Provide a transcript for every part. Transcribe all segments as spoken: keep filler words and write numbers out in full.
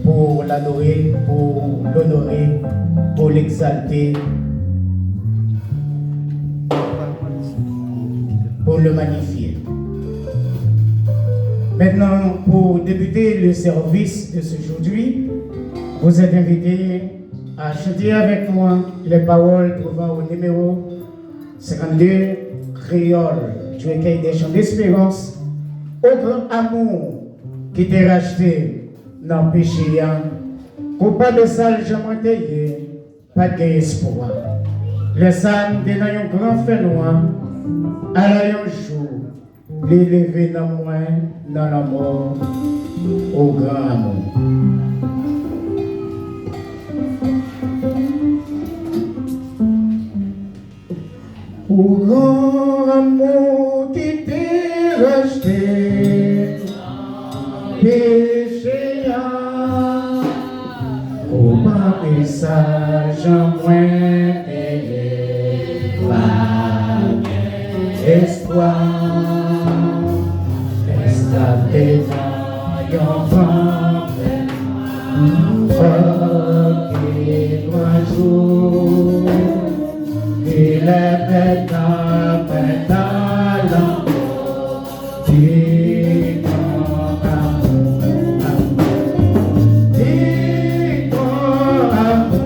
Pour l'adorer, pour l'honorer, pour l'exalter, pour le magnifier. Maintenant, pour débuter le service de ce aujourd'hui, vous êtes invités à chanter avec moi les paroles trouvant au numéro cinquante-deux, créole, du recueil des chants d'espérance, au grand amour ki te rachte nan peche a, koupab e sal jan mwen te ye, pa t gen espwa. Lè sa a m te nan yon gran fènwa, ala yon jou li leve nan mwen nan lanmò, o gran amou. Pou gran amou ki te rachte peche a, koupab e sal jan mwen te ye, pa gen espwa. Esklav te nan yon gran fènwa, fòk ki gran jou, ki lè fèt nan pwen talan, ki gran amou, ki gran amou.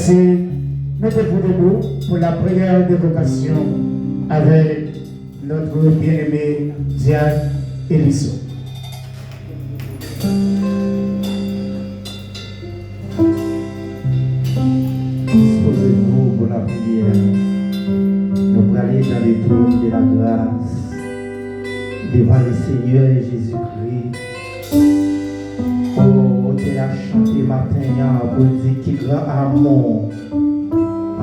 Mettez-vous debout pour la prière d'invocation avec notre bien-aimé Diane Elisson. Disposez-vous pour la prière. Nou prale dans le trône de la grâce, devant le Seigneur Jésus-Christ. Oh, ou te la chante maten an pou di ki gran amou.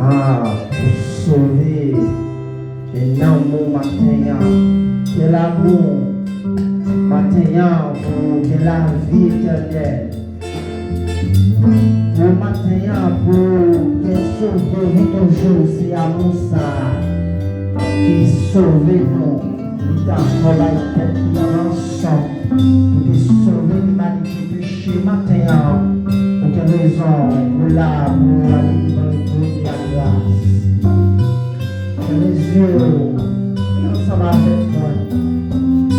Ah, pou sove nanm ou maten an. Kèl amou maten an pou gen lavi etènèl. Pou maten an, pou gen sove wi toujou, se amou sa ki sove nou. Li dakò bay tèt li an ranson pou te sove limanite peche maten an. Ou gen rezon pou la pou ale devan le trône de la grâce. Fèmen zye w, ansanm avèk mwen.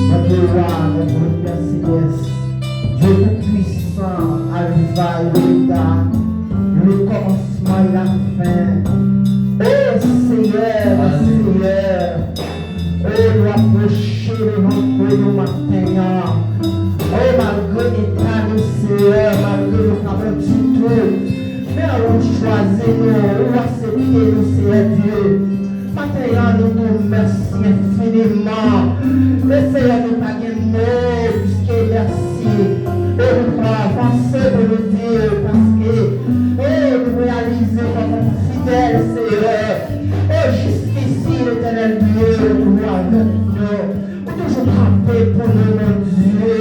Notre roi, notre Père céleste, Dieu tout-puissant, Alpha et Omega, le commencement et la fin. Oh Seigneur, Seigneur, oh, nou apwoche devan twòn ou maten an. Oh, malgre eta nou, Seyè, malgre nou pa bon ditou, men ou chwazi nou, ou aksepte nou, Seyè Dye. Maten an, nou di w mèsi enfiniman. Men Seyè, nou pa gen mo, piske mèsi. E nou pa avanse pou nou di w, paske, e nou reyalize kòman w fidèl, Seyè. E jiskisi, Letènèl Dye, ou toujou avèk nou. Ou toujou kanpe pou nou, Bondye.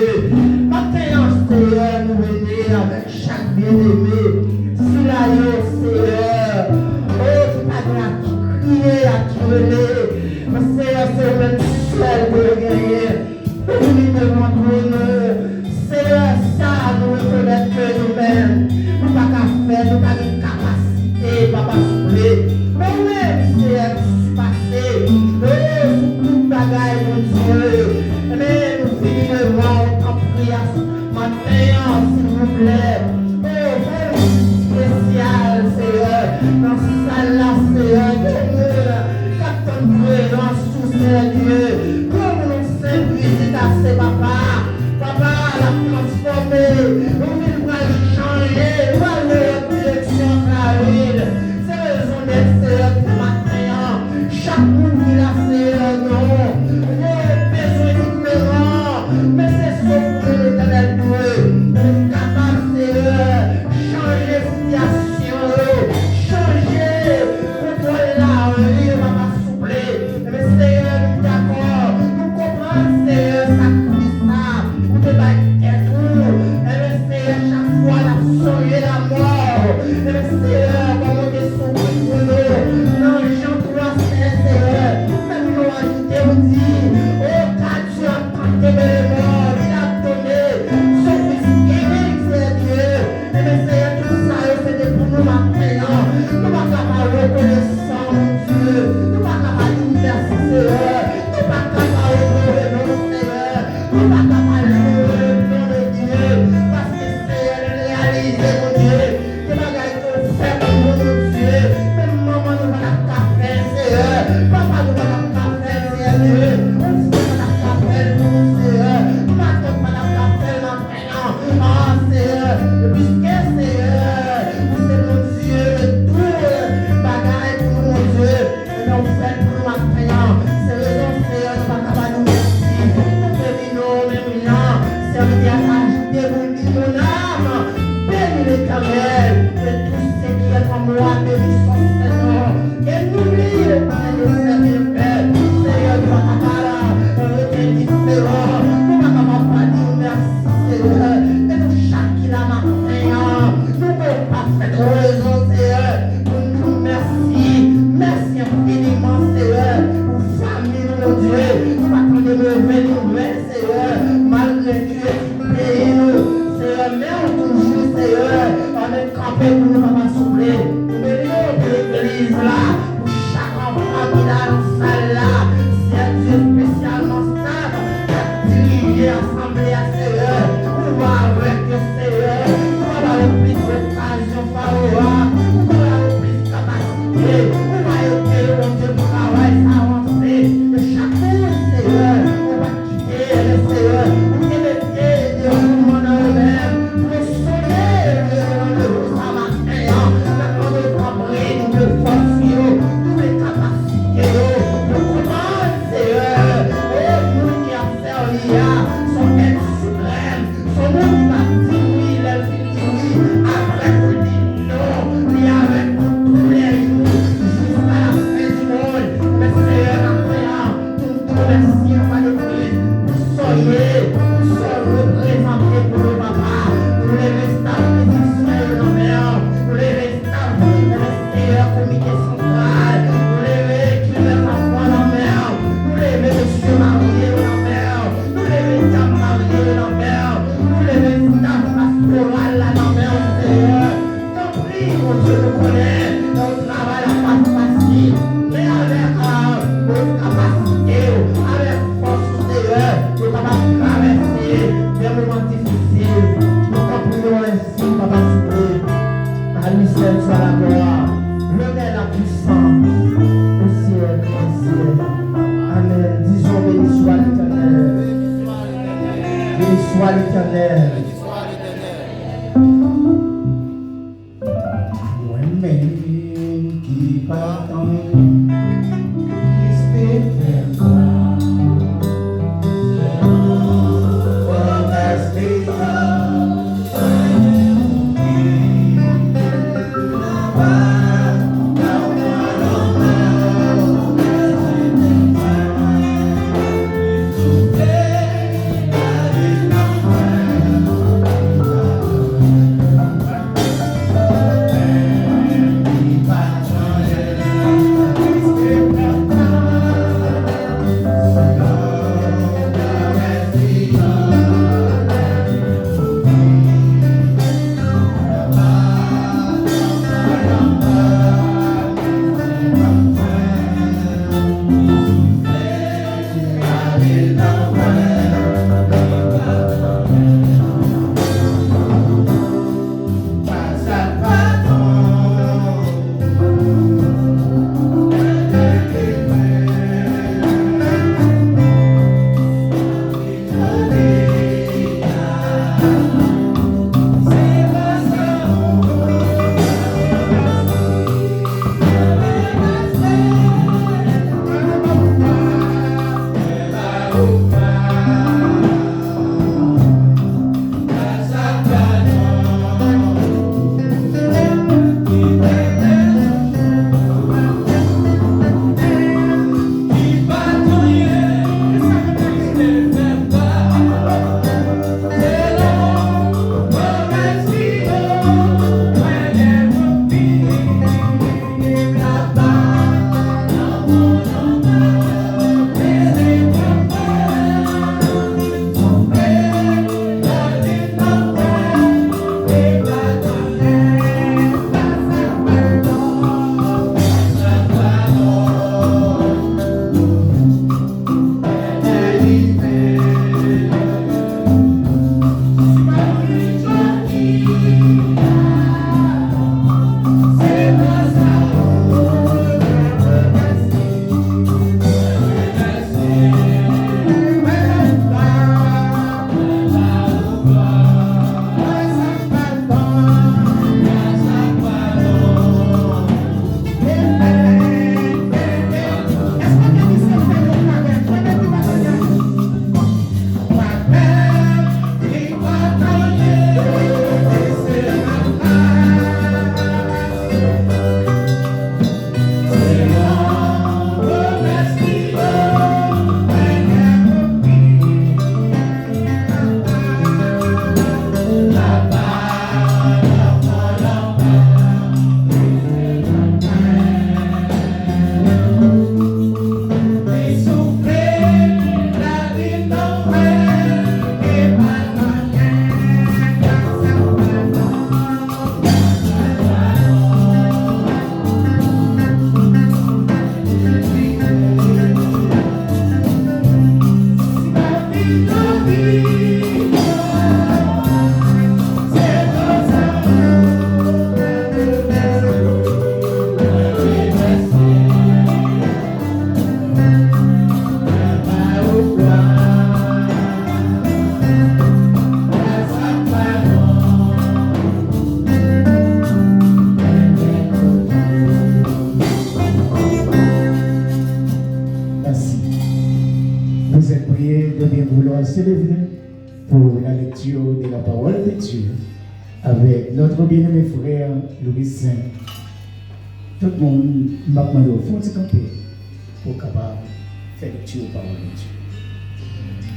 Maten an, Seyè, nou vini avèk chak byeneme sila yo, Seyè. O, ki pa gen a ki kriye, a ki rele. Men, Seyè, se ou menm sèl ke yo genyen. Nou vini devan twòn ou. Seyè, sa nou rekonèt ke nou menm, nou pa ka fè, nou pa gen kapasite, Papa souple. Men ou menm, Seyè, nou sipase, o, sou tout bagay, Bondye. Men nou vini devan w, tanpri, maten an, silvouplè. O, fè yon espesyal, Seyè, nan sal la, Seyè. Gen moun k ap tann prezans ou, Seyè Dye. Gen moun ou senp vizit ase, Papa. Papa, l ap transfòme. Yon vil pral chanje. Pral nan yon direksyon, Kawil. Se rezon dèt, Seyè, pou maten an. Chak moun ki la, Seyè, non, yo bezwen diferan. Men se sèl ou, Letènèl, dwe kapab, Seyè, chanje sitiyasyon yo, chanje kontwòl lari yo, Papa, souple. Men, Seyè, nou dakò, nou konprann, Seyè, sakrifis sa ou te bay tèt ou. Ebyen, Seyè, chak fwa n ap sonje lanmò, ebyen, Seyè, kòman w te soufri pou nou nan Jan twa, Seyè, Seyè, men nou ajoute, ou di, o, car Dieu a tant aimé le monde, il a donné son Fils unique, Seyè Dye. Ebyen, Seyè, tout sa yo, se te pou nou maten an. Nou pa ka pa rekonesan, Bondye. Nou pa ka pa di w mèsi, Seyè. Nou pa ka pa onore non w, Seyè. Nou pa ka pa louwe non de Dye. Paske, Seyè, nou reyalize, Bondye, gen bagay ke w fè pou nou, Bondye. Menm manman nou pa t ap ka fè, Seyè. Papa nou pa t ap ka fè, Seyè Dye. Ou frè pa t ap ka fè l pou nou, Seyè. Matant pa t ap ka fè l, maten an. Ah, Seyè, piske, Seyè, ou se Bondye de tout bagay pou nou, Bondye. Ebyen, ou fè l pou nou maten an. Se rezon, Seyè, nou pa ka pa di w mèsi. Nou beni non w menm jan sèvitè a ka ajoute pou l di, mon âme, bénis l'Éternel, et tout ce qui est en moi, bénisse son saint nom. Et n'oublie pas de servir le Père. Seyè, nou pa ka pa rete endiferan. Nou pa ka pa pa di w mèsi, Seyè. E nou chak ki la maten an, nou gen yon pafèt rezon, Seyè, pou n di w mèsi. Mèsi enfiniman, Seyè, pou fanmi nou, Bondye. Nou pa tande move nouvèl, Seyè, malgre ke peyi nou, Seyè, men w toujou, Seyè, ann kanpe pou nou, Papa, souple. Nou beni w pou legliz la, pou chak fanmi la nan sal la. Seyè Dye, espesyalman staff k ap dirije asanble a, Seyè, ou va avèk yo, Seyè. Ou va ba yo plis okazyon favorab. Ou va ba yo Son èt siprèm, son moun ki pa di wi lè l fin di wi, apre pou l di non, li avèk nou toulèjou, jiska lafen di mond. Men Seyè, maten an, nou di w mèsi anba de pri pou sa w ye, pou sa w reprezante pou nou, papa. Nou leve staf mizisyen yo nan men w, nou leve Seyè, komite santral, nou leve kilè papa nan men w, nou leve mesye marye yo nan men w, nou leve dam marye yo nan men w, nou leve staf pastoral la nan men w, Seyè. Tanpri, Bondye, nou konnen nan yon travay la pa fasil, men avèk, euh, kapasite w, avèk fòs ou, Seyè, nou kapab travèse de moman difisil. Nou tanpri yo, si papa souple, à lui seul soit la gloire, l'honneur, la puissance au ciel, au ciel. Amen. Disons, béni soit l'Éternel. Béni soit l'Éternel. Mwen menm ki pa tann, ki espere fè sa. Se leve pour la lecture de la parole de Dieu avec notre bien-aimé frère Louis Saint. Tout moun, m ap mande w fè yon ti kanpe pou w kapab fè lekti pawòl de Dye.